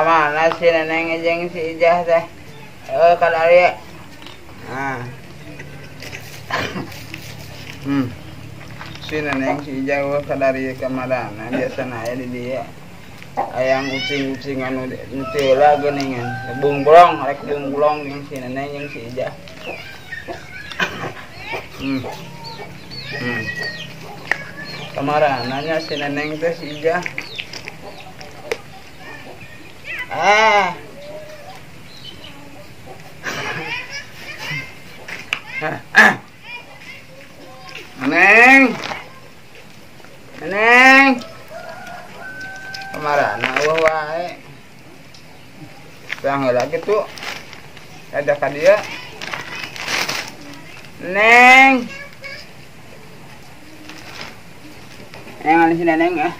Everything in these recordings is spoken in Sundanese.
Mana si Neneng jeung si Ijah teh? Kadari. Nah. Si Neneng si Ijah eueuh kadari ka madana biasana aya di dieu. Hayang ucing-ucing anu teu lah geuningan. Bungblong, rek bungblong jeung si Neneng jeung si Ijah. Kamarana nya si Neneng teh si Ijah. Ah. Neneng. Neneng. Kamarana eueuh wae. Tang heula kitu. Ada ka dieu. Neng. Neng si Neneng ah.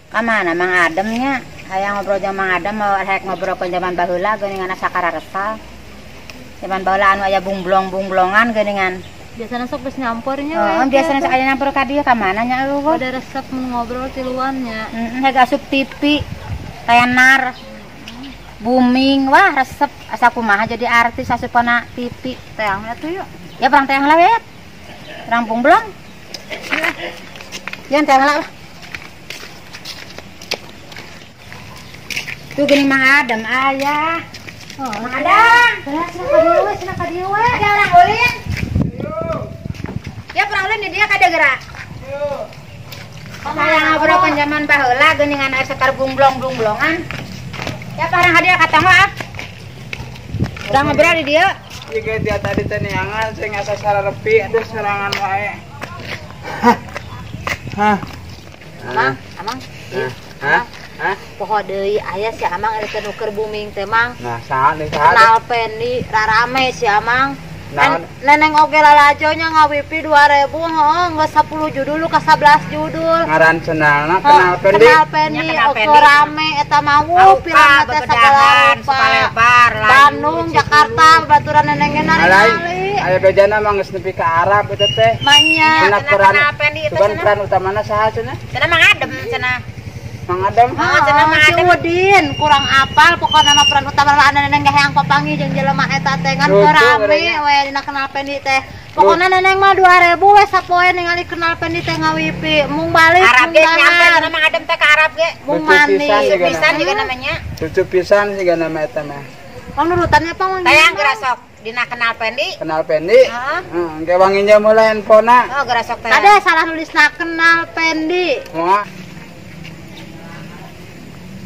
Kamana Mang Ademnya? Hayang ngobrol jeung Mang Adem mau rek ngobrol ke zaman baheula geuningan asa kararesal. Zaman baheula anu aya bungblong-bungblongan geuningan. Biasana sok geus nyampernya we. Heeh, biasana sok aya nyamper ka dieu ka mana nya eueuh. Pada resep mun ngobrol tiluan nya. Heeh, heg asup TV, tenar. Booming, wah resep asa kumaha jadi artis asup kana TV. Teang atuh yuk. Ya perang teang lah we. Perang bungblong. Ya teang lah. Tuh gini Mang Adem ayah. Oh, Mang Adem. Cenah ka dieu we. Ada orang ulin. Ya perang ulin di dia kada gerak. Saya ngobrol kan zaman baheula geuningan aya setar bungblong-bungblongan. Ya parang hadiah kata mah ah. Urang ngobrol di dieu. Ieu dia tadi teh neangan sing asa sararepi aduh serangan wae. Hah. Amang, Amang. Hah? Hah? Poho deui aya si Amang eta nu keur booming teh Mang. Nah, saha deui saha? Kenal Pendi rarame si Amang. Nah, Neneng oge lalajo nya ngawipi 2000 heeh geus 10 judul ka 11 judul. Ngaran channelna Kenal Pendi. Kenal Pendi oge rame eta mah wuh pirang teh sagala rupa. Bandung, Jakarta baturan Neneng ge nari-nari. Aya bejana mah geus nepi ka Arab eta teh. Manya. Kenal Pendi eta cenah. Peran utamana saha cenah? Cenah Mang Adem cenah. Mang Adem. Oh, cenah Mang Adem. Udin kurang apal pokona mah peran utama mah Neneng ge hayang papanggih jeung jelema eta teh ngan teu rame we dina Kenal Pendi teh. Pokona Neneng mah 2000 we sapoe ningali Kenal Pendi teh ngawipi mung balik Arab ge nyampe cenah Mang Adem teh ka Arab ge. Mung mandi pisan juga namanya. Lucu pisan siga nama eta mah. Pang nurutannya pang tayang gerasok dina Kenal Pendi. Kenal Pendi. Heeh. Engke wangi nya mulai handphone-na. Oh, gerasok teh. Kade salah nulisna Kenal Pendi. Moal.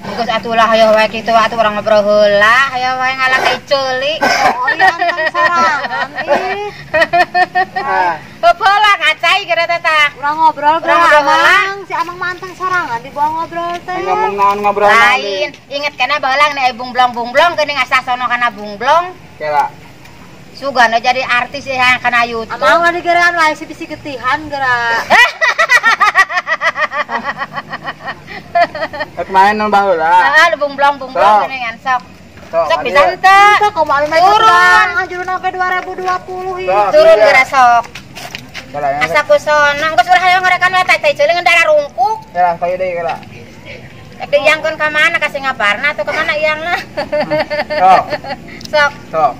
Geus atuh lah hayoh wae kitu atuh urang ngobrol heula, hayoh wae ngalah ka ceuli. Oh, iya anteng sorangan ih. Heula ngacai geura teh tah. Urang ngobrol geura Amang, si Amang mah anteng sorangan dibawa ngobrol teh. Ngomong naon ngobrol lain. Inget kana baheula nih bungblong-bungblong geuning asa sono kana bungblong. Kela. Sugana jadi artis ya kana YouTube. Amang mah digerean wae si bisi getihan geura. Rek main nu baheula. Heeh, bungblong-bungblong geuningan sok. Sok bisa henteu. Henteu kumaha mah turun. Anjurna oge 2020 ieu. Turun geura sok. Asa ku sono geus ulah hayoh ngarekan we teh ceuli ngan darah rungkuk. Kela kayu deui kela. Rek diangkeun ka mana ka Singaparna atau ka mana iangna? Sok. Sok. Sok.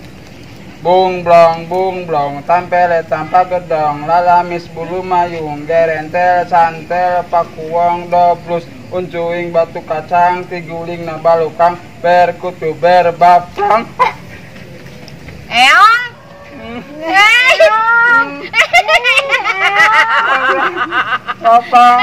Bungblong bungblong tampele tanpa gedong lalamis bulu mayung gerentel santel pakuwong doblus uncuing batu kacang tiguling na balukang berkutu berbapang. Eong. Eong. Kopong.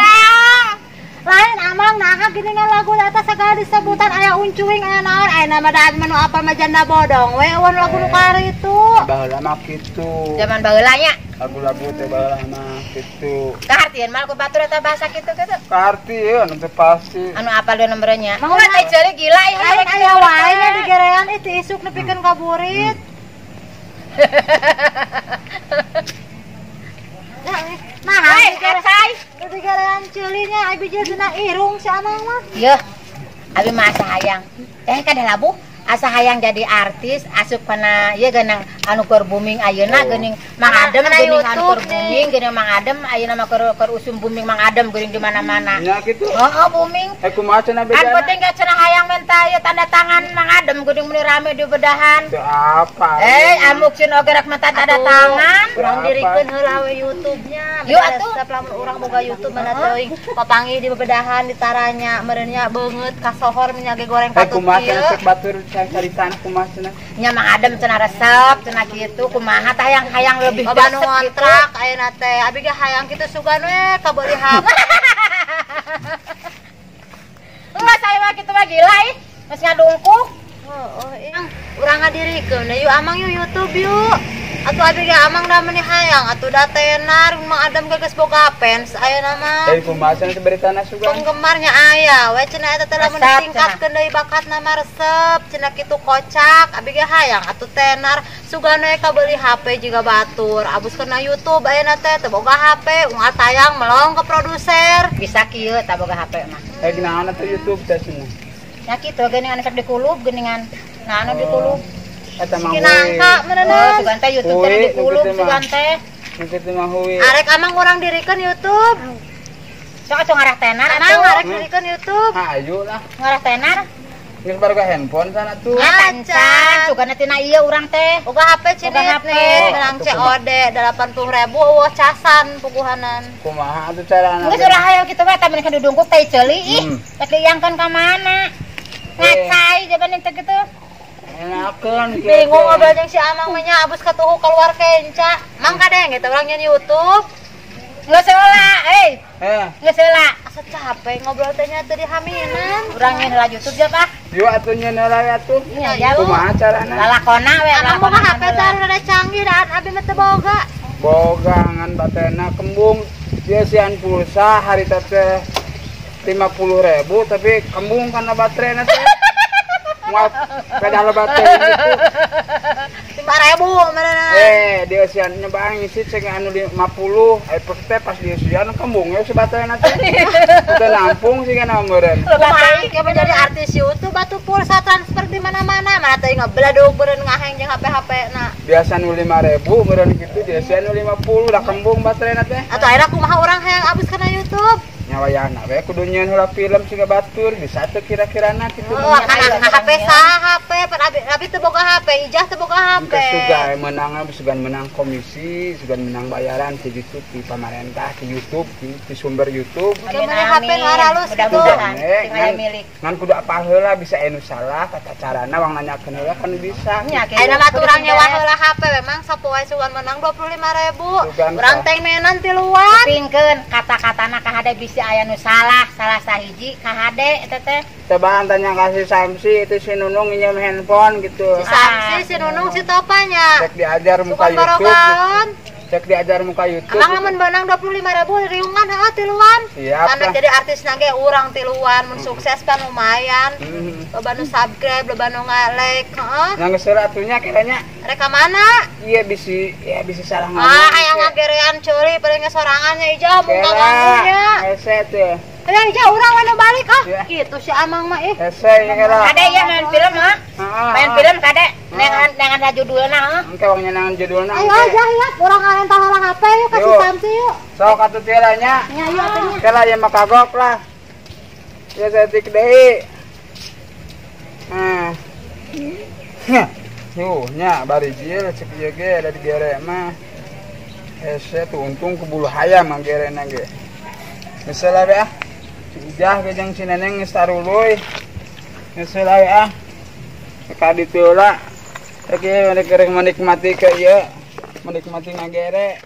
Lain Amang nah gini ngan lagu eta sagala disebutan aya uncuing aya naon aya nama da menu apa mah janda bodong we eueun lagu nu karitu. Baheula mah kitu. Zaman baheula nya. Lagu-lagu teh baheula mah kitu. Kahartieun mah ku batur eta bahasa kitu kitu. Kahartieun teh pasti. Anu apal dua nomornya. Mah teh ceuli gila ieu. Lain aya wae nya digerean ih ti isuk nepikeun ka burit. Nah, acai. Digerean ceulinya abi jeung dina irung si Amang mah. Yeuh. Abi mah asa hayang. Teh kada labuh asa hayang jadi artis asup kana ieu geunang anu keur booming ayeuna geuning Mang Adem geuning anu keur booming geuning Mang Adem ayeuna mah keur usum booming Mang Adem geuning di mana-mana. Nya kitu. Heeh booming. Eh kumaha cenah bedana? Kan penting ge cenah hayang menta ieu tanda tangan Mang Adem geuning meuni rame di bedahan. Teu apa. Amuk cenah oge rek menta tanda tangan. Urang dirikeun heula we YouTube-nya. Yuk atuh. Resep lamun urang boga YouTube mana teuing papanggih di bebedahan ditaranya meureun nya beungeut kasohor minyak ge goreng patut. Kumaha cenah cek batur caritaan kumaha cenah? Nya Mang Adem cenah resep cenah kitu kumaha tah hayang hayang lebih loba nu ngontrak ayeuna teh abi ge hayang kitu sugan we kabeuli HP. Enggak saya mah kitu mah gila ih geus ngadungkuk. Heeh urang ngadirikeun yuk Amang yuk YouTube yuk. Atuh abi ge Amang da meuni hayang atuh da tenar Mang Adem ge geus boga fans ayeuna mah. Dari kumaha cenah beritana sugan? Penggemarnya aya we cenah eta teh lamun ditingkatkeun deui bakatna mah resep cenah kitu kocak abi ge hayang atuh tenar sugan we kabeuli HP jiga batur abus kana YouTube ayeuna teh teu boga HP unggal tayang melong ke produser. Bisa kieu tah boga HP mah. Naon atuh YouTube teh cenah? Nya kitu geuningan sok dikulub geuningan. Naon dikulub? Eta mah nangka meureunna. Sugan teh YouTube teh dikulub sugan teh. Kitu mah huwi. Arek Amang urang dirikeun YouTube. Sok atuh ngarah tenar atuh. Amang arek dirikeun YouTube. Hayu lah. Ngarah tenar. Geus baroga handphone sana tuh. Acan, sugan tina ieu urang teh. Boga HP cenit nih, menang COD 80.000 eueuh casan puguhanan. Kumaha atuh carana? Geus ulah hayo kitu we tah meuni dudungkuk teh ceuli ih. Rek diiangkeun ka mana? Ngacai jaban teh kitu. Enakeun bingung ngobrol jeung si Amang mah nya abus katuhu keluar kenca. Mang kadeng gitu urang nyeun YouTube. Geus heula, euy. Geus heula. Asa capek ngobrol teh nya teu dihaminan. Urang nyeun heula YouTube je, Pak. Yuk atuh nyeun heula atuh. Nya kumaha carana? Lalakona we, lalakona. Amang HP teh rada canggih daan abi mah teu boga. Boga ngan batena kembung. Dia sian pulsa harita teh 50.000 tapi kembung kana baterena teh. Muat pedal baterai gitu. 5.000 mana? Dia sian nyobaan ngisi cek anu 50, teh pas dia sian kembungnya si baterainya teh. Teu nampung sih kana meureun. Kumaha ge jadi artis YouTube batu pulsa transfer di mana-mana, mana teh ngabeladug beureun ngaheng jeung HP-HP na. Biasa nu 5.000 meureun kitu dia sian nu 50 da kembung baterainya teh. Atuh ayeuna kumaha urang hayang abus kana YouTube? Nyawayana we kudu nyieun heula film siga batur bisa teu kira-kirana kitu. Oh, kana HP saha HP pan abi teu boga HP, Ijah teu boga HP. Sugan menang sugan menang komisi, sugan menang bayaran ti YouTube ti pamarentah ti YouTube ti sumber YouTube. Amin, HP nu aralus kitu. Milik. Ngan kudu apal heula bisa anu salah tata carana wang nanyakeun heula kan bisa. Ayeuna mah urang nyewa heula HP memang sapoe sugan menang 25.000. Urang teh menan tiluan. Kupingkeun kata-katana kahade bisi aya nu salah, salah sahiji kahade eta teh. Cobaan tanya kasih Samsi itu si Nunung nginjem handphone gitu. Si Samsi, si Nunung, si Topanya. Cek diajar muka YouTube. Cek diajar muka YouTube. Amang lamun beunang 25.000 riungan heeh tiluan. Siap. Karena jadi artis nage urang tiluan mun sukses pan lumayan. Loba nu subscribe, loba nu nga-like, heeh. Nah geus heula atuh nya kiranya. Rek ka mana? Iya bisi, ya bisi salah ngomong. Ah, hayang ngagerean ceuli paling sorangannya Ijah mun kaganggunya. Hese teh. Hayang Ijah urang we balik ah. Kitu si Amang mah ih. Hese ieu kira. Kade ieu main film hah? Main film kade. Nengan judulna heuh. Engke wang nyenangan judulna. Ayo aja ya, urang ngarental heula HP yuk ka si Samsi yuk. Sok atuh teh lah nya. Nya yuk atuh nya. Kela ieu mah kagok lah. Ya saeutik deui. Nah. Yuh, nya bari jil cek ieu ge da digere mah. Hese tuh untung kebulu hayam manggerena ge. Geus lah we ah. Si Ijah ge jeung si Neneng geus taruluy. Geus lah we ah. Ka ditu heula. Rek ieu rek menikmati ke ieu. Menikmati ngagere.